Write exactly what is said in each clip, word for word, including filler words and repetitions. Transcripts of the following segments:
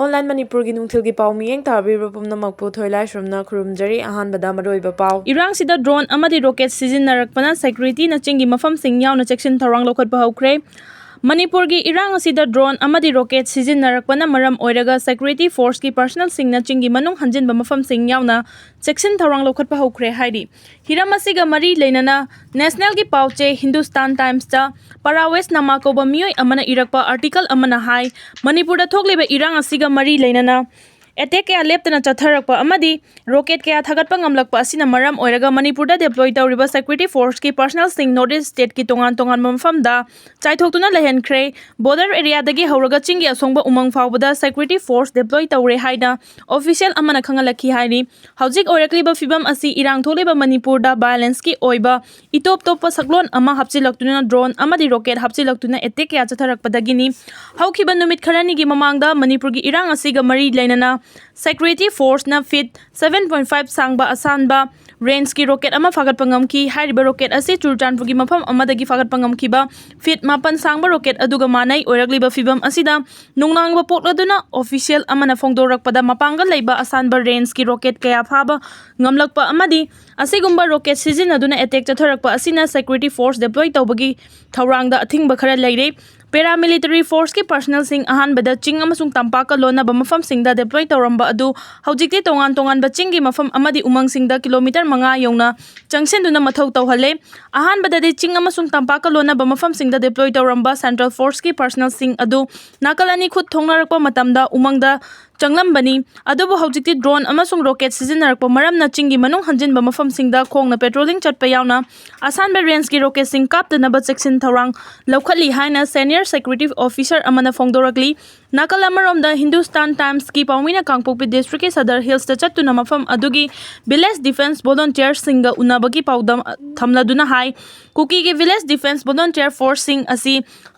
Online ꯃꯅꯤꯄꯨꯔꯒꯤ ꯅꯨꯡꯊꯤꯜꯒꯤ ꯄꯥꯎ ꯃꯤꯠꯌꯦꯡ ꯇꯥꯕꯤꯕ ꯄꯨꯝꯅꯃꯛꯄꯨ ꯊꯣꯏꯂꯥꯏꯁ꯭ꯔꯝꯅ ꯈꯨꯔꯨꯝꯖꯔꯤ꯫ ꯑꯍꯥꯟꯕꯗ ꯃꯔꯨꯑꯣꯏꯕ ꯄꯥꯎ꯫ ꯏꯔꯥꯡꯁꯤꯗ ꯗ꯭ꯔꯣꯟ ꯑꯃꯗꯤ ꯔꯣꯀꯦꯠ ꯁꯤꯖꯤꯟꯅꯔꯛꯄꯅ ꯁꯦꯀ꯭ꯌꯨꯔꯤꯇꯤꯅ ꯆꯤꯡꯒꯤ ꯃꯐꯝꯁꯤꯡ ꯌꯥꯎꯅ ꯆꯦꯛꯁꯤꯟ ꯊꯧꯔꯥꯡ ꯂꯧꯈꯠꯄ ꯍꯧꯈ꯭ꯔꯦ꯫ ꯃꯅꯤꯄꯨꯔꯒꯤ ꯏꯔꯥꯡ ꯑꯁꯤꯗ ꯗ꯭ꯔꯣꯟ ꯑꯃꯗꯤ ꯔꯣꯀꯦꯠ ꯁꯤꯖꯤꯟꯅꯔꯛꯄꯅ ꯃꯔꯝ ꯑꯣꯏꯔꯒ ꯁꯦꯀ꯭ꯌꯨꯔꯤꯇꯤ ꯐꯣꯔꯁꯀꯤ ꯄꯔꯁꯅꯦꯜꯁꯤꯡꯅ ꯆꯤꯡꯒꯤ ꯃꯅꯨꯡ ꯍꯟꯖꯤꯟꯕ ꯃꯐꯝꯁꯤꯡ ꯌꯥꯎꯅ ꯆꯦꯛꯁꯤꯟ ꯊꯧꯔꯥꯡ ꯂꯧꯈꯠꯄ ꯍꯧꯈ꯭ꯔꯦ ꯍꯥꯏꯔꯤ꯫ ꯍꯤꯔꯝ ꯑꯁꯤꯒ ꯃꯔꯤ ꯂꯩꯅꯅ ꯅꯦꯁꯅꯦꯜꯒꯤ ꯄꯥꯎ ꯆꯦ ꯍꯤꯟꯗꯨꯁꯇꯥꯟ ꯇꯥꯏꯝꯁꯇ ꯄꯔꯥꯋꯦꯁ ꯅꯃꯥ ꯀꯧꯕ ꯃꯤꯑꯣꯏ ꯑꯃꯅ ꯏꯔꯛꯄ ꯑꯥꯔꯇꯤꯀꯜ ꯑꯃꯅ ꯍꯥꯏ, ꯃꯅꯤꯄꯨꯔꯗ ꯊꯣꯛꯂꯤꯕ ꯏꯔꯥꯡ ꯑꯁꯤꯒ ꯃꯔꯤ ꯂꯩꯅꯅ ꯑꯦꯇꯦꯛ ꯀꯌꯥ ꯂꯦꯞꯇꯅ ꯆꯠꯊꯔꯛꯄ ꯑꯃꯗꯤ ꯔꯣꯀꯦꯠ ꯀꯌꯥ ꯊꯥꯒꯠꯄ ꯉꯝꯂꯛꯄ ꯑꯁꯤꯅ ꯃꯔꯝ ꯑꯣꯏꯔꯒ ꯃꯅꯤꯄꯨꯔꯗ ꯗꯦꯄ꯭ꯂꯣꯏ ꯇꯧꯔꯤꯕ ꯁꯦꯀ꯭ꯌꯨꯔꯤꯇꯤ ꯐꯣꯔꯁꯀꯤ ꯄꯔꯁꯅꯦꯜꯁꯤꯡ ꯅꯣꯔꯠ ꯏꯁ ꯁ꯭ꯇꯦꯠꯀꯤ ꯇꯣꯉꯥꯟ ꯇꯣꯉꯥꯟꯕ ꯃꯐꯝꯗ ꯆꯥꯏꯊꯣꯛꯇꯨꯅ ꯂꯩꯍꯟꯈ꯭ꯔꯦ꯫ ꯕꯣꯔꯗꯔ ꯑꯦꯔꯤꯌꯥꯗꯒꯤ ꯍꯧꯔꯒ ꯆꯤꯡꯒꯤ ꯑꯁꯣꯡꯕ ꯎꯃꯪ ꯐꯥꯎꯕꯗ ꯁꯦꯀ꯭ꯌꯨꯔꯤꯇꯤ ꯐꯣꯔꯁ ꯗꯦꯄ꯭ꯂꯣꯏ ꯇꯧꯔꯦ ꯍꯥꯏꯅ ꯑꯣꯐꯤꯁꯤꯌꯦꯜ ꯑꯃꯅ ꯈꯪꯍꯜꯂꯛꯈꯤ ꯍꯥꯏꯔꯤ꯫ ꯍꯧꯖꯤꯛ ꯑꯣꯏꯔꯛꯂꯤꯕ ꯐꯤꯕꯝ ꯑꯁꯤ ꯏꯔꯥꯡ ꯊꯣꯛꯂꯤꯕ ꯃꯅꯤꯄꯨꯔꯗ ꯚꯥꯏꯑꯣꯂꯦꯟꯁꯀꯤ ꯑꯣꯏꯕ ꯏꯇꯣꯞ ꯇꯣꯞꯄ ꯁꯛꯂꯣꯟ ꯑꯃ ꯍꯥꯞꯆꯤꯜꯂꯛꯇꯨꯅ ꯗ꯭ꯔꯣꯟ ꯑꯃꯗꯤ ꯔꯣꯀꯦꯠ ꯍꯥꯞꯆꯤꯜꯂꯛꯇꯨꯅ ꯑꯦꯇꯦꯛ ꯀꯌꯥ ꯆꯠꯊꯔꯛꯄꯗꯒꯤꯅꯤ꯫ ꯍꯧꯈꯤꯕ ꯅꯨꯃꯤꯠ ꯈꯔꯅꯤꯒꯤ ꯃꯃꯥꯡꯗ ꯃꯅꯤꯄꯨꯔꯒꯤ ꯏꯔꯥꯡ ꯑꯁꯤꯒ ꯃꯔꯤ ꯂꯩꯅꯅ ꯁꯦꯀ꯭ꯌꯨꯔꯤꯇꯤ ꯐꯣꯔꯁꯅ ꯐꯤꯠ seven point five ꯁꯥꯡꯕ ꯑꯁꯥꯟꯕ ꯔꯦꯟꯖꯀꯤ ꯔꯣꯀꯦꯠ ꯑꯃ ꯐꯥꯒꯠꯄ ꯉꯝꯈꯤ꯫ ꯍꯥꯏꯔꯤꯕ ꯔꯣꯀꯦꯠ ꯑꯁꯤ ꯆꯨꯔꯆꯥꯟꯄꯨꯔꯒꯤ ꯃꯐꯝ ꯑꯃꯗꯒꯤ ꯐꯥꯒꯠꯄ ꯉꯝꯈꯤꯕ ꯐꯤꯠ ꯃꯥꯄꯟ ꯁꯥꯡꯕ ꯔꯣꯀꯦꯠ ꯑꯗꯨꯒ ꯃꯥꯟꯅꯩ꯫ ꯑꯣꯏꯔꯛꯂꯤꯕ ꯐꯤꯕꯝ ꯑꯁꯤꯗ ꯅꯨꯡꯅꯥꯡꯕ ꯄꯣꯛꯂꯗꯨꯅ ꯑꯣꯐꯤꯁꯤꯌꯦꯜ ꯑꯃꯅ ꯐꯣꯡꯗꯣꯔꯛꯄꯗ ꯃꯄꯥꯡꯒꯜ ꯂꯩꯕ ꯑꯁꯥꯟꯕ ꯔꯦꯟꯖꯀꯤ ꯔꯣꯀꯦꯠ ꯀꯌꯥ ꯐꯥꯕ ꯉꯝꯂꯛꯄ ꯑꯃꯗꯤ ꯑꯁꯤꯒꯨꯝꯕ ꯔꯣꯀꯦꯠ ꯁꯤꯖꯤꯟꯅꯗꯨꯅ ꯑꯦꯇꯦꯛ ꯆꯠꯊꯔꯛꯄ ꯑꯁꯤꯅ ꯁꯦꯀ꯭ꯌꯨꯔꯤꯇꯤ ꯐꯣꯔꯁ ꯗꯦꯄ꯭ꯂꯣꯏ ꯇꯧꯕꯒꯤ ꯊꯧꯔꯥꯡꯗ ꯑꯊꯤꯡꯕ ꯈꯔ ꯂꯩꯔꯦ꯫ ꯄꯦꯔꯥꯃꯤꯂꯤꯇꯔꯤ ꯐꯣꯔꯁꯀꯤ ꯄꯔꯁꯅꯦꯜꯁꯤꯡ ꯑꯍꯥꯟꯕꯗ ꯆꯤꯡ ꯑꯃꯁꯨꯡ ꯇꯝꯄꯥꯛꯀ ꯂꯣꯟꯅꯕ ꯃꯐꯝꯁꯤꯡꯗ ꯗꯦꯄ꯭ꯂꯣꯏ ꯇꯧꯔꯝꯕ ꯑꯗꯨ ꯍꯧꯖꯤꯛꯇꯤ ꯇꯣꯉꯥꯟ ꯇꯣꯉꯥꯟꯕ ꯆꯤꯡꯒꯤ ꯃꯐꯝ ꯑꯃꯗꯤ ꯎꯃꯪꯁꯤꯡꯗ ꯀꯤꯂꯣꯃꯤꯇꯔ ꯃꯉꯥ ꯌꯧꯅ ꯆꯪꯁꯤꯟꯗꯨꯅ ꯃꯊꯧ ꯇꯧꯍꯜꯂꯦ꯫ ꯑꯍꯥꯟꯕꯗꯗꯤ ꯆꯤꯡ ꯑꯃꯁꯨꯡ ꯇꯝꯄꯥꯛꯀ ꯂꯣꯟꯅꯕ ꯃꯐꯝꯁꯤꯡꯗ ꯗꯦꯄ꯭ꯂꯣꯏ ꯇꯧꯔꯝꯕ ꯁꯦꯟꯇ꯭ꯔꯦꯜ ꯐꯣꯔꯁꯀꯤ ꯄꯔꯁꯅꯦꯜꯁꯤꯡ ꯑꯗꯨ ꯅꯥꯀꯜ ꯑꯅꯤ ꯈꯨꯠ ꯊꯣꯡꯅꯔꯛꯄ ꯃꯇꯝꯗ ꯎꯃꯪꯗ ꯆꯪꯂꯝꯕꯅꯤ꯫ ꯑꯗꯨꯕꯨ ꯍꯧꯖꯤꯛꯇꯤ ꯗ꯭ꯔꯣꯟ ꯑꯃꯁꯨꯡ ꯔꯣꯀꯦꯠ ꯁꯤꯖꯤꯟꯅꯔꯛꯄ ꯃꯔꯝꯅ ꯆꯤꯡꯒꯤ ꯃꯅꯨꯡ ꯍꯟꯖꯤꯟꯕ ꯃꯐꯝꯁꯤꯡꯗ ꯈꯣꯡꯅ ꯄꯦꯇ꯭ꯔꯣꯂꯤꯡ ꯆꯠꯄ ꯌꯥꯎꯅ ꯑꯁꯥꯟꯕ ꯔꯦꯟꯖꯀꯤ ꯔꯣꯀꯦꯠꯁꯤꯡ ꯀꯥꯞꯇꯅꯕ ꯆꯦꯛꯁꯤꯟ ꯊꯧꯔꯥꯡ ꯂꯧꯈꯠꯂꯤ ꯍꯥꯏꯅ ꯁꯦꯅꯤꯌꯔ ꯁꯦꯀ꯭ꯌꯨꯔꯤꯇꯤ ꯑꯣꯐꯤꯁꯔ ꯑꯃꯅ ꯐꯣꯡꯗꯣꯔꯛꯂꯤ꯫ ꯅꯥꯀꯜ ꯑꯃꯔꯣꯝꯗ ꯍꯤꯟꯗꯨꯁꯇꯥꯟ ꯇꯥꯏꯝꯁꯀꯤ ꯄꯥꯎꯃꯤꯅ ꯀꯥꯡꯄꯣꯛꯄꯤ ꯗꯤꯁꯇ꯭ꯔꯤꯛꯀꯤ ꯁꯗꯔ ꯍꯤꯜꯁꯇ ꯆꯠꯇꯨꯅ ꯃꯐꯝ ꯑꯗꯨꯒꯤ ꯚꯤꯂꯦꯖ ꯗꯤꯐꯦꯟꯁ ꯚꯣꯂꯨꯟꯇꯤꯌꯔꯁꯤꯡꯒ ꯎꯅꯕꯒꯤ ꯄꯥꯎꯗꯝ ꯊꯝꯂꯗꯨꯅ ꯍꯥꯏ, ꯀꯨꯀꯤꯒꯤ ꯚꯤꯂꯦꯖ ꯗꯤꯐꯦꯟꯁ ꯚꯣꯂꯨꯟꯇꯤꯌꯔ ꯐꯣꯔꯁꯁꯤꯡ ꯑꯁꯤ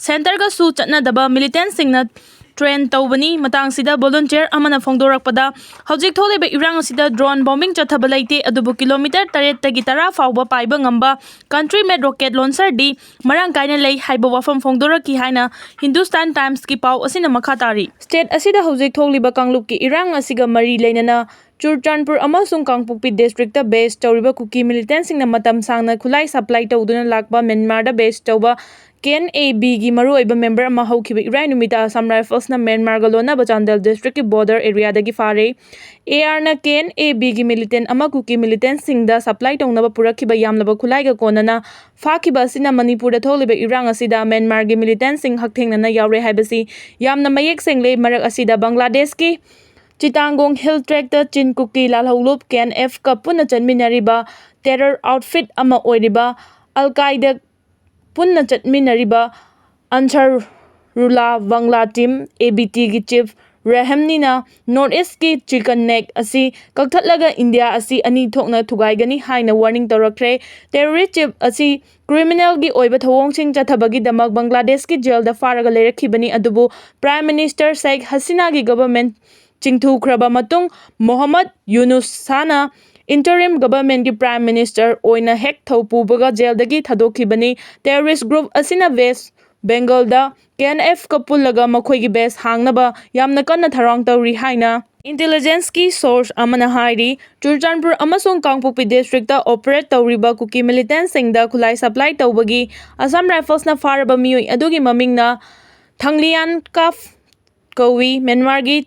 ꯁꯦꯟꯇꯔꯒꯁꯨ ꯆꯠꯅꯗꯕ ꯃꯤꯂꯤꯇꯦꯟꯁꯤꯡꯅ ꯇ꯭ꯔꯦꯟ ꯇꯧꯕꯅꯤ꯫ ꯃꯇꯥꯡꯁꯤꯗ ꯚꯣꯂꯨꯟꯇꯤꯌꯔ ꯑꯃꯅ ꯐꯣꯡꯗꯣꯔꯛꯄꯗ, ꯍꯧꯖꯤꯛ ꯊꯣꯛꯂꯤꯕ ꯏꯔꯥꯡ ꯑꯁꯤꯗ ꯗ꯭ꯔꯣꯟ ꯕꯣꯝꯕꯤꯡ ꯆꯠꯊꯕ ꯂꯩꯇꯦ, ꯑꯗꯨꯕꯨ ꯀꯤꯂꯣꯃꯤꯇꯔ ꯇꯔꯦꯠꯇꯒꯤ ꯇꯔꯥ ꯐꯥꯎꯕ ꯄꯥꯏꯕ ꯉꯝꯕ ꯀꯟꯇ꯭ꯔꯤ ꯃꯦꯗ ꯔꯣꯀꯦꯠ ꯂꯣꯟꯁꯔꯗꯤ ꯃꯔꯥꯡ ꯀꯥꯏꯅ ꯂꯩ ꯍꯥꯏꯕ ꯋꯥꯐꯝ ꯐꯣꯡꯗꯣꯔꯛꯈꯤ ꯍꯥꯏꯅ ꯍꯤꯟꯗꯨꯁꯇꯥꯟ ꯇꯥꯏꯝꯁꯀꯤ ꯄꯥꯎ ꯑꯁꯤꯅ ꯃꯈꯥ ꯇꯥꯔꯤ꯫ ꯁ꯭ꯇꯦꯠ ꯑꯁꯤꯗ ꯍꯧꯖꯤꯛ ꯊꯣꯛꯂꯤꯕ ꯀꯥꯡꯂꯨꯞꯀꯤ ꯏꯔꯥꯡ ꯑꯁꯤꯒ ꯃꯔꯤ ꯂꯩꯅꯅ ꯆꯨꯔꯆꯥꯟꯄꯨꯔ ꯑꯃꯁꯨꯡ ꯀꯥꯡꯄꯣꯛꯄꯤ ꯗꯤꯁꯇ꯭ꯔꯤꯛꯇ ꯕꯦꯁ ꯇꯧꯔꯤꯕ ꯀꯨꯀꯤ ꯃꯤꯂꯤꯇꯦꯟꯁꯤꯡꯅ ꯃꯇꯝ ꯁꯥꯡꯅ ꯈꯨꯠꯂꯥꯏ ꯁꯄ꯭ꯂꯥꯏ ꯇꯧꯗꯨꯅ ꯂꯥꯛꯄ ꯃ꯭ꯌꯥꯟꯃꯥꯔꯗ ꯕꯦꯁ ꯇꯧꯕ ꯀꯦ ꯑꯦꯟ ꯑꯦ ꯕꯤꯒꯤ ꯃꯔꯨꯑꯣꯏꯕ ꯃꯦꯝꯕꯔ ꯑꯃ ꯍꯧꯈꯤꯕ ꯏꯔꯥꯏ ꯅꯨꯃꯤꯠꯇ ꯑꯁꯥꯝ ꯔꯥꯏꯐꯜꯁꯅ ꯃ꯭ꯌꯥꯟꯃꯥꯔꯒ ꯂꯣꯟꯅꯕ ꯆꯥꯟꯗꯦꯜ ꯗꯤꯁꯇ꯭ꯔꯤꯛꯀꯤ ꯕꯣꯔꯗꯔ ꯑꯦꯔꯤꯌꯥꯗꯒꯤ ꯐꯥꯔꯦ꯫ ꯑꯦ ꯑꯥꯔꯅ ꯀꯦ ꯑꯦꯟ ꯑꯦ ꯕꯤꯒꯤ ꯃꯤꯂꯤꯇꯦꯟꯁꯤꯡꯗ ꯁꯄ꯭ꯂꯥꯏ ꯇꯧꯅꯕ ꯄꯨꯔꯛꯈꯤꯕ ꯌꯥꯝꯂꯕ ꯈꯨꯠꯂꯥꯏꯒ ꯀꯣꯟꯅꯅ ꯐꯥꯈꯤꯕ ꯑꯁꯤꯅ ꯃꯅꯤꯄꯨꯔꯗ ꯊꯣꯛꯂꯤꯕ ꯏꯔꯥꯡ ꯑꯁꯤꯗ ꯃ꯭ꯌꯥꯟꯃꯥꯔꯒꯤ ꯃꯤꯂꯤꯇꯦꯟꯁꯤꯡ ꯍꯛꯊꯦꯡꯅꯅ ꯌꯥꯎꯔꯦ ꯍꯥꯏꯕꯁꯤ ꯌꯥꯝꯅ ꯃꯌꯦꯛ ꯁꯦꯡꯂꯦ꯫ ꯃꯔꯛ ꯑꯁꯤꯗ ꯕꯪꯒ꯭ꯂꯥꯗꯦꯁꯀꯤ ꯆꯤꯇꯥꯡꯒꯣꯡ ꯍꯤꯜ ꯇ꯭ꯔꯦꯛꯇ ꯆꯤꯟ ꯀꯨꯀꯤ ꯂꯥꯜꯍꯧꯂꯨꯞ ꯀꯦ ꯑꯦꯟ ꯑꯦꯐꯀ ꯄꯨꯟꯅ ꯆꯠꯃꯤꯟꯅꯔꯤꯕ ꯇꯦꯔꯔ ꯑꯥꯎꯠꯐꯤꯠ ꯑꯃ ꯑꯣꯏꯔꯤꯕ ꯑꯜ ꯀꯥꯏꯗ ꯄꯨꯟꯅ ꯆꯠꯃꯤꯟꯅꯔꯤꯕ ꯑꯟꯁꯥꯔꯨꯜꯂꯥ ꯕꯪꯒ꯭ꯂꯥ ꯇꯤꯝ, ꯑꯦ ꯕꯤ ꯇꯤꯒꯤ ꯆꯤꯐ ꯔꯦꯍꯝꯅꯤꯅ ꯅꯣꯔꯠ ꯏꯁꯀꯤ ꯆꯤꯀꯟ ꯅꯦꯛ ꯑꯁꯤ ꯀꯛꯊꯠꯂꯒ ꯏꯟꯗꯤꯌꯥ ꯑꯁꯤ ꯑꯅꯤ ꯊꯣꯛꯅ ꯊꯨꯒꯥꯏꯒꯅꯤ ꯍꯥꯏꯅ ꯋꯥꯔꯅꯤꯡ ꯇꯧꯔꯛꯈ꯭ꯔꯦ꯫ ꯇꯦꯔꯣꯔꯤꯁ ꯆꯤꯐ ꯑꯁꯤ ꯀ꯭ꯔꯤꯃꯤꯅꯦꯜꯒꯤ ꯑꯣꯏꯕ ꯊꯧꯑꯣꯡꯁꯤꯡ ꯆꯠꯊꯕꯒꯤꯗꯃꯛ ꯕꯪꯒ꯭ꯂꯥꯗꯦꯁꯀꯤ ꯖꯦꯜꯗ ꯐꯥꯔꯒ ꯂꯩꯔꯛꯈꯤꯕꯅꯤ, ꯑꯗꯨꯕꯨ ꯄ꯭ꯔꯥꯏꯝ ꯃꯤꯅꯤꯁꯇꯔ ꯁꯦꯈ ꯍꯁꯤꯅꯥꯒꯤ ꯒꯚꯔꯟꯃꯦꯟꯠ ꯆꯤꯡꯊꯨꯈ꯭ꯔꯕ ꯃꯇꯨꯡ ꯃꯣꯍꯝꯃꯗ ꯌꯨꯅꯨꯁ ꯁꯥꯅ ꯏꯟꯇꯔꯤꯝ ꯒꯚꯔꯟꯃꯦꯟꯠꯀꯤ ꯄ꯭ꯔꯥꯏꯝ ꯃꯤꯅꯤꯁꯇꯔ ꯑꯣꯏꯅ ꯍꯦꯛ ꯊꯧ ꯄꯨꯕꯒ ꯖꯦꯜꯗꯒꯤ ꯊꯥꯗꯣꯛꯈꯤꯕꯅꯤ꯫ ꯇꯦꯔꯣꯔꯤꯁ ꯒ꯭ꯔꯨꯞ ꯑꯁꯤꯅ ꯋꯦꯁ ꯕꯦꯡꯒꯜꯗ ꯀꯦ ꯑꯦꯟ ꯑꯦꯐꯀ ꯄꯨꯜꯂꯒ ꯃꯈꯣꯏꯒꯤ ꯕꯦꯁ ꯍꯥꯡꯅꯕ ꯌꯥꯝꯅ ꯀꯟꯅ ꯊꯧꯔꯥꯡ ꯇꯧꯔꯤ ꯍꯥꯏꯅ ꯏꯟꯇꯦꯂꯤꯖꯦꯟꯁꯀꯤ ꯁꯣꯔꯁ ꯑꯃꯅ ꯍꯥꯏꯔꯤ꯫ ꯆꯨꯔꯆꯥꯟꯄꯨꯔ ꯑꯃꯁꯨꯡ ꯀꯥꯡꯄꯣꯛꯄꯤ ꯗꯤꯁꯇ꯭ꯔꯤꯛꯇ ꯑꯣꯄꯔꯦꯠ ꯇꯧꯔꯤꯕ ꯀꯨꯀꯤ ꯃꯤꯂꯤꯇꯦꯟꯠꯁꯤꯡꯗ ꯈꯨꯠꯂꯥꯏ ꯁꯄ꯭ꯂꯥꯏ ꯇꯧꯕꯒꯤ ꯑꯁꯥꯝ ꯔꯥꯏꯐꯜꯁꯅ ꯐꯥꯔꯕ ꯃꯤꯑꯣꯏ ꯑꯗꯨꯒꯤ ꯃꯃꯤꯡꯅ ꯊꯪꯂꯤꯌꯥꯟ ꯀꯥꯐ ꯀꯧꯏ꯫ ꯃ꯭ꯌꯥꯟꯃꯥꯔꯒꯤ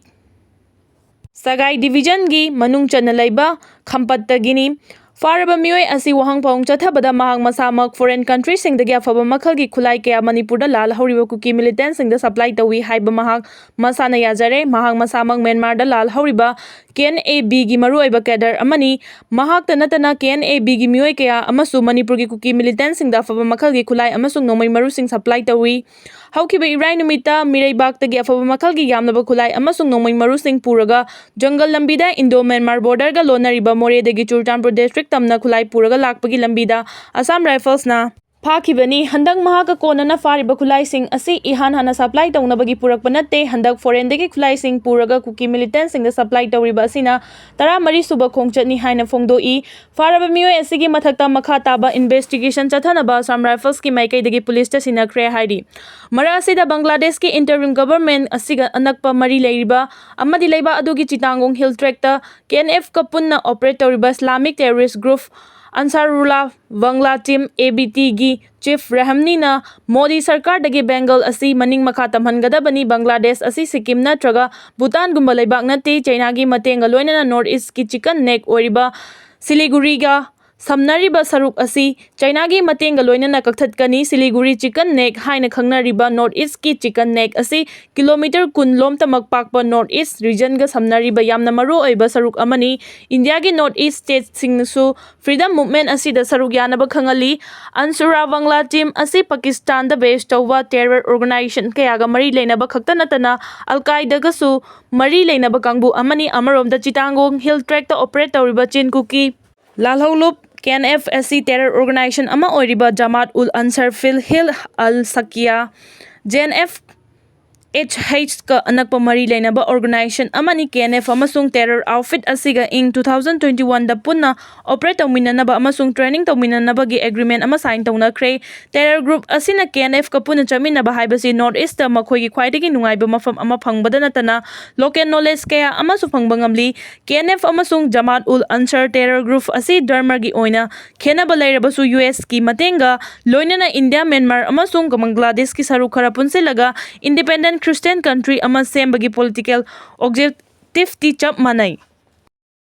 ꯁꯒꯥꯏ ꯗꯤꯕꯤꯖꯟꯒꯤ ꯃꯅꯨꯡ ꯆꯟꯅ ꯂꯩꯕ ꯈꯝꯄꯠꯇꯒꯤꯅꯤ꯫ ꯐꯥꯔꯕ ꯃꯤꯑꯣꯏ ꯑꯁꯤ ꯋꯥꯍꯪ ꯄꯥꯎꯍꯪ ꯆꯠꯊꯕꯗ ꯃꯍꯥꯛ ꯃꯁꯥꯃꯛ ꯐꯣꯔꯦꯟ ꯀꯟꯇ꯭ꯔꯤꯁꯤꯡꯗꯒꯤ ꯑꯐꯕ ꯃꯈꯜꯒꯤ ꯈꯨꯠꯂꯥꯏ ꯀꯌꯥ ꯃꯅꯤꯄꯨꯔꯗ ꯂꯥꯜꯍꯧꯔꯤꯕ ꯀꯨꯀꯤ ꯃꯤꯂꯤꯇꯦꯟꯠꯁꯤꯡꯗ ꯁꯄ꯭ꯂꯥꯏ ꯇꯧꯏ ꯍꯥꯏꯕ ꯃꯍꯥꯛ ꯃꯁꯥꯅ ꯌꯥꯖꯔꯦ꯫ ꯃꯍꯥꯛ ꯃꯁꯥꯃꯛ ꯃ꯭ꯌꯥꯟꯃꯥꯔꯗ ꯂꯥꯜꯍꯧꯔꯤꯕ ꯀꯦ ꯑꯦꯟ ꯑꯦ ꯕꯤꯒꯤ ꯃꯔꯨꯑꯣꯏꯕ ꯀꯦꯗꯔ ꯑꯃꯅꯤ꯫ ꯃꯍꯥꯛꯇ ꯅꯠꯇꯅ ꯀꯦ ꯑꯦꯟ ꯑꯦ ꯕꯤꯒꯤ ꯃꯤꯑꯣꯏ ꯀꯌꯥ ꯑꯃꯁꯨ ꯃꯅꯤꯄꯨꯔꯒꯤ ꯀꯨꯀꯤ ꯃꯤꯂꯤꯇꯦꯟꯠꯁꯤꯡꯗ ꯑꯐꯕ ꯃꯈꯜꯒꯤ ꯈꯨꯠꯂꯥꯏ ꯑꯃꯁꯨꯡ ꯅꯣꯡꯃꯩ ꯃꯔꯨꯁꯤꯡ ꯁꯄ꯭ꯂꯥꯏ ꯇꯧꯏ꯫ ꯍꯧꯈꯤꯕ ꯏꯔꯥꯏ ꯅꯨꯃꯤꯠꯇ ꯃꯤꯔꯩꯕꯥꯛꯇꯒꯤ ꯑꯐꯕ ꯃꯈꯜꯒꯤ ꯌꯥꯝꯂꯕ ꯈꯨꯠꯂꯥꯏ ꯑꯃꯁꯨꯡ ꯅꯣꯡꯃꯩ ꯃꯔꯨꯁꯤꯡ ꯄꯨꯔꯒ ꯖꯪꯒꯜ ꯂꯝꯕꯤꯗ ꯏꯟꯗꯣ ꯃ꯭ꯌꯥꯟꯃꯥꯔ ꯕꯣꯔꯗꯔꯒ ꯂꯣꯟꯅꯔꯤꯕ ꯃꯣꯔꯦꯗꯒꯤ ꯆꯨꯔꯆꯥꯟꯄꯨꯔ ꯗꯤꯁꯇ꯭ꯔꯤꯛ ꯇꯝꯅ ꯈꯨꯠꯂꯥꯏ ꯄꯨꯔꯒ ꯂꯥꯛꯄꯒꯤ ꯂꯝꯕꯤꯗ ꯑꯁꯥꯝ ꯔꯥꯏꯐꯜꯁꯅ ꯐꯥꯈꯤꯕꯅꯤ꯫ ꯍꯟꯗꯛ ꯃꯍꯥꯛꯀ ꯀꯣꯟꯅꯅ ꯐꯥꯔꯤꯕ ꯈꯨꯠꯂꯥꯏꯁꯤꯡ ꯑꯁꯤ ꯏꯍꯥꯟ ꯍꯥꯟꯅ ꯁꯄ꯭ꯂꯥꯏ ꯇꯧꯅꯕꯒꯤ ꯄꯨꯔꯛꯄ ꯅꯠꯇꯦ꯫ ꯍꯟꯗꯛ ꯐꯣꯔꯦꯟꯗꯒꯤ ꯈꯨꯠꯂꯥꯏꯁꯤꯡ ꯄꯨꯔꯒ ꯀꯨꯀꯤ ꯃꯤꯂꯤꯇꯦꯟꯁꯤꯡꯗ ꯁꯄ꯭ꯂꯥꯏ ꯇꯧꯔꯤꯕ ꯑꯁꯤꯅ ꯇꯔꯥꯃꯔꯤ ꯁꯨꯕ ꯈꯣꯡꯆꯠꯅꯤ ꯍꯥꯏꯅ ꯐꯣꯡꯗꯣꯛꯏ꯫ ꯐꯥꯔꯕ ꯃꯤꯑꯣꯏ ꯑꯁꯤꯒꯤ ꯃꯊꯛꯇ ꯃꯈꯥ ꯇꯥꯕ ꯏꯟꯚꯦꯁꯇꯤꯒꯦꯁꯟ ꯆꯠꯊꯅꯕ ꯑꯁꯥꯝ ꯔꯥꯏꯐꯜꯁꯀꯤ ꯃꯥꯏꯀꯩꯗꯒꯤ ꯄꯨꯂꯤꯁꯇ ꯁꯤꯟꯅꯈ꯭ꯔꯦ ꯍꯥꯏꯔꯤ꯫ ꯃꯔꯛ ꯑꯁꯤꯗ ꯕꯪꯒ꯭ꯂꯥꯗꯦꯁꯀꯤ ꯏꯟꯇꯔꯤꯝ ꯒꯚꯔꯟꯃꯦꯟꯠ ꯑꯁꯤꯒ ꯑꯅꯛꯄ ꯃꯔꯤ ꯂꯩꯔꯤꯕ ꯑꯃꯗꯤ ꯂꯩꯕꯥꯛ ꯑꯗꯨꯒꯤ ꯆꯤꯇꯥꯡꯒꯣꯡ ꯍꯤꯜ ꯇ꯭ꯔꯦꯛꯇ ꯀꯦ ꯑꯦꯟ ꯑꯦꯐꯀ ꯄꯨꯟꯅ ꯑꯣꯄꯔꯦꯠ ꯇꯧꯔꯤꯕ Islamic terrorist group Ansarullah Bangla team, A B ꯇꯤꯒꯤ ꯆꯤꯐ ꯔꯦꯍꯝꯅꯤꯅ ꯃꯣꯗꯤ ꯁꯔꯀꯥꯔꯗꯒꯤ ꯕꯦꯡꯒꯜ ꯑꯁꯤ ꯃꯅꯤꯡ ꯃꯈꯥ ꯇꯝꯍꯟꯒꯗꯕꯅꯤ꯫ ꯕꯪꯒ꯭ꯂꯥꯗꯦꯁ ꯑꯁꯤ ꯁꯤꯛꯀꯤꯝ ꯅꯠꯇ꯭ꯔꯒ ꯚꯨꯇꯥꯟꯒꯨꯝꯕ ꯂꯩꯕꯥꯛ ꯅꯠꯇꯦ꯫ ꯆꯩꯅꯥꯒꯤ ꯃꯇꯦꯡꯒ ꯂꯣꯏꯅꯅ ꯅꯣꯔꯠ ꯏꯁꯀꯤ ꯆꯤꯀꯟ ꯅꯦꯛ ꯑꯣꯏꯔꯤꯕ ꯁꯤꯂꯤꯒꯨꯔꯤꯒ ꯁꯝꯅꯔꯤꯕ ꯁꯔꯨꯛ ꯑꯁꯤ ꯆꯩꯅꯥꯒꯤ ꯃꯇꯦꯡꯒ ꯂꯣꯏꯅꯅ ꯀꯛꯊꯠꯀꯅꯤ꯫ ꯁꯤꯂꯤꯒꯨꯔꯤ ꯆꯤꯀꯟ ꯅꯦꯛ ꯍꯥꯏꯅ ꯈꯪꯅꯔꯤꯕ ꯅꯣꯔꯠ ꯏꯁꯀꯤ ꯆꯤꯀꯟ ꯅꯦꯛ ꯑꯁꯤ ꯀꯤꯂꯣꯃꯤꯇꯔ ꯀꯨꯟ ꯂꯣꯝꯇꯃꯛ ꯄꯥꯛꯄ ꯅꯣꯔꯠ ꯏꯁ ꯔꯤꯖꯟꯒ ꯁꯝꯅꯔꯤꯕ ꯌꯥꯝꯅ ꯃꯔꯨ ꯑꯣꯏꯕ ꯁꯔꯨꯛ ꯑꯃꯅꯤ꯫ ꯏꯟꯗꯤꯌꯥꯒꯤ ꯅꯣꯔꯠ ꯏꯁ ꯁ꯭ꯇꯦꯠꯁꯤꯡꯅꯁꯨ ꯐ꯭ꯔꯤꯗꯝ ꯃꯨꯚꯃꯦꯟꯠ ꯑꯁꯤꯗ ꯁꯔꯨꯛ ꯌꯥꯅꯕ ꯈꯪꯍꯜꯂꯤ꯫ ꯑꯟꯁꯨꯔꯥ ꯕꯪꯒ꯭ꯂꯥ ꯇꯤꯝ ꯑꯁꯤ ꯄꯥꯀꯤꯁꯇꯥꯟꯗ ꯕꯦꯁ ꯇꯧꯕ ꯇꯦꯔꯔ ꯑꯣꯔꯒꯅꯥꯏꯖꯦꯁꯟ ꯀꯌꯥꯒ ꯃꯔꯤ ꯂꯩꯅꯕ ꯈꯛꯇ ꯅꯠꯇꯅ ꯑꯜ ꯀꯥꯏꯗꯒꯁꯨ ꯃꯔꯤ ꯂꯩꯅꯕ ꯀꯥꯡꯕꯨ ꯑꯃꯅꯤ꯫ ꯑꯃꯔꯣꯝꯗ ꯆꯤꯇꯥꯡꯒꯣꯡ ꯍꯤꯜ ꯇ꯭ꯔꯦꯛꯇ ꯑꯣꯄꯔꯦꯠ ꯇꯧꯔꯤꯕ ꯆꯤꯟ ꯀꯨꯀꯤ ꯂꯥꯜꯍꯧꯂꯨꯞ ꯀꯦ ꯑꯦꯟ ꯑꯦꯐ ꯑꯁꯤ ꯇꯦꯔꯔ ꯑꯣꯔꯒꯅꯥꯏꯖꯦꯁꯟ ꯑꯃ ꯑꯣꯏꯔꯤꯕ ꯖꯃꯥꯠ ꯎꯜ ꯑꯟꯁꯔ ꯐꯤꯜ ꯍꯤꯜ ꯑꯜ ꯁꯀꯤꯌꯥ, ꯖꯦ ꯑꯦꯟ ꯑꯦꯐ ꯑꯦꯆ ꯑꯩꯆꯀ ꯑꯅꯛꯄ ꯃꯔꯤ ꯂꯩꯅꯕ ꯑꯣꯔꯒꯅꯥꯏꯖꯦꯁꯟ ꯑꯃꯅꯤ꯫ ꯀꯦ ꯑꯦꯟ ꯑꯦꯐ ꯑꯃꯁꯨꯡ ꯇꯦꯔꯔ ꯑꯥꯎꯠꯐꯤꯠ ꯑꯁꯤꯒ ꯏꯪ ꯇꯨ ꯊꯥꯎꯖꯟ ꯇ꯭ꯋꯦꯟꯇꯤ ꯋꯥꯟꯗ ꯄꯨꯟꯅ ꯑꯣꯄꯔꯦꯠ ꯇꯧꯃꯤꯟꯅꯅꯕ ꯑꯃꯁꯨꯡ ꯇ꯭ꯔꯦꯅꯤꯡ ꯇꯧꯃꯤꯟꯅꯅꯕꯒꯤ ꯑꯦꯒ꯭ꯔꯤꯃꯦꯟꯠ ꯑꯃ ꯁꯥꯏꯟ ꯇꯧꯅꯈ꯭ꯔꯦ꯫ ꯇꯦꯔꯔ ꯒ꯭ꯔꯨꯞ ꯑꯁꯤꯅ ꯀꯦ ꯑꯦꯟ ꯑꯦꯐꯀ ꯄꯨꯟꯅ ꯆꯠꯃꯤꯟꯅꯕ ꯍꯥꯏꯕꯁꯤ ꯅꯣꯔꯠ ꯏꯁꯇ ꯃꯈꯣꯏꯒꯤ ꯈ꯭ꯋꯥꯏꯗꯒꯤ ꯅꯨꯡꯉꯥꯏꯕ ꯃꯐꯝ ꯑꯃ ꯐꯪꯕꯗ ꯅꯠꯇꯅ ꯂꯣꯀꯦꯜ ꯅꯣꯂꯦꯖ ꯀꯌꯥ ꯑꯃꯁꯨ ꯐꯪꯕ ꯉꯝꯂꯤ꯫ ꯀꯦ ꯑꯦꯟ ꯑꯦꯐ ꯑꯃꯁꯨꯡ ꯖꯃꯥꯠ ꯎꯜ ꯑꯟꯁꯔ ꯇꯦꯔꯔ ꯒ꯭ꯔꯨꯞ ꯑꯁꯤ ꯙꯔꯃꯒꯤ ꯑꯣꯏꯅ ꯈꯦꯟꯅꯕ ꯂꯩꯔꯕꯁꯨ ꯌꯨ ꯑꯦꯁꯀꯤ ꯃꯇꯦꯡꯒ ꯂꯣꯏꯅꯅ ꯏꯟꯗꯤꯌꯥ, ꯃ꯭ꯌꯥꯟꯃꯥꯔ ꯑꯃꯁꯨꯡ ꯕꯪꯒ꯭ꯂꯥꯗꯦꯁꯀꯤ ꯁꯔꯨꯛ ꯈꯔ ꯄꯨꯟꯁꯤꯜꯂꯒ ꯏꯟꯗꯤꯄꯦꯟꯗꯦꯟꯠ ꯈ꯭ꯔꯤꯁꯇꯤꯌꯟ ꯀꯟꯇ꯭ꯔꯤ ꯑꯃ ꯁꯦꯝꯕꯒꯤ ꯄꯣꯂꯤꯇꯤꯀꯦꯜ ꯑꯣꯕꯖꯦꯛꯇꯤꯚꯇꯤ ꯆꯞ ꯃꯥꯟꯅꯩ꯫